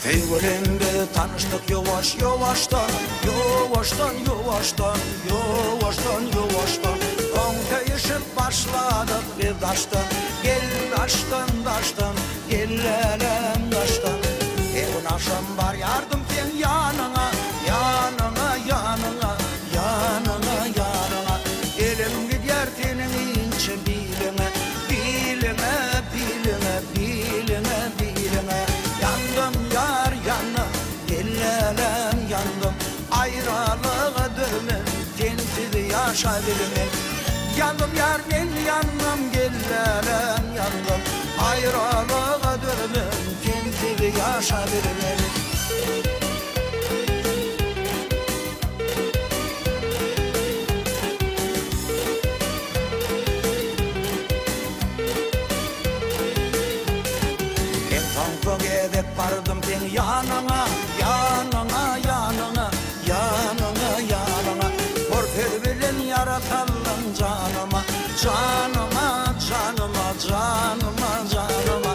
Söýgülim biz tanyşdyk ýuwaş ýuwaşdan, Ýuwaşdan ýuwaşdan, ýuwaşdan ýuwaşdan. Soň söýüşip başladyk biz daşdan, Gel daşdan daşdan, gel älem daşdan. Her gün agşam barýardym seň ýanyňa, Ýanyňa, ýanyňa, ýanyňa, ýanyňa. Elim gidýär seniň inçe biliňe, Biliňe, biliňe, biliňe, biliňe. Ýandym ýar ýandym, gelnenem ýandym, Aýralyga dözmen, sensiz ýaşabilmen. Ýandym ýar men ýandym, gelnenem ýandym, Aýralyga dözmen, sensiz ýaşabilmen. Men soňky gezek bardym seň ýanyňa, Ýanyňa, ýanyňa, ýanyňa, ýanyňa. Bor söz bilen ýara saldyň janyma, Janyma, janyma, janyma, janyma.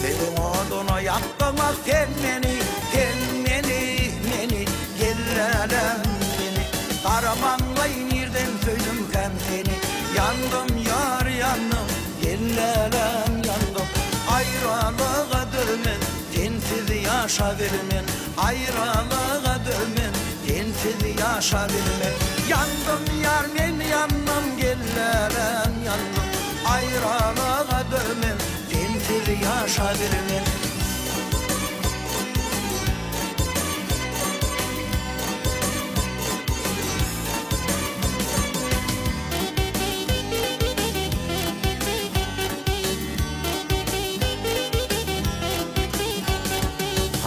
Söýgiň oduna ýakdyň-a sen meni, Sen meni, meni, gel älem meni. Gara maňlaý nirden söýdümkäm seni, Ýandym ýar ýandym, gelnenem ýandym. Aýralyga dözmen, sensiz ýaşabilmen, Aýralyga dözmen, sensiz ýaşabilmen. Ýandym ýar men ýandym, gelnenem ýandym, Aýralyga dözmen, sensiz ýaşabilmen.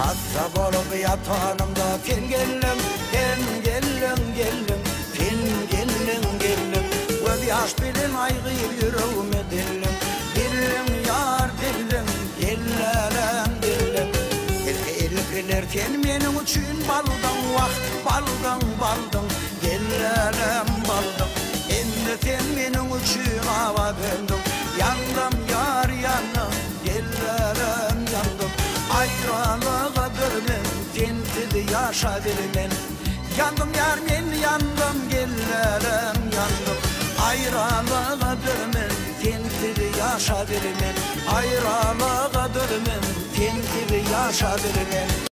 Hassa bolup ýatanymda sen geldiň, sen geldiň, geldiň, sen geldiň, geldiň. Göz ýaş bilen aýgy ýüregime dildiň, dildiň ýar dildiň, gelnenem dildiň. Ilki ilkiler sen meniň üçin baldyň, wah, baldyň, baldyň. Gelnenem baldyň, indi sen meniň üçin awa döndüň. Ýandym ýar ýandym, gelnenem ýandym. Aýralyga dözmen, sensiz ýaşabilmen. Ýandym ýar men ýandym, gelnenem ýandym. Aýralyga dözmen, sensiz ýaşabilmen. Aýralyga dözmen, sensiz ýaşabilmen.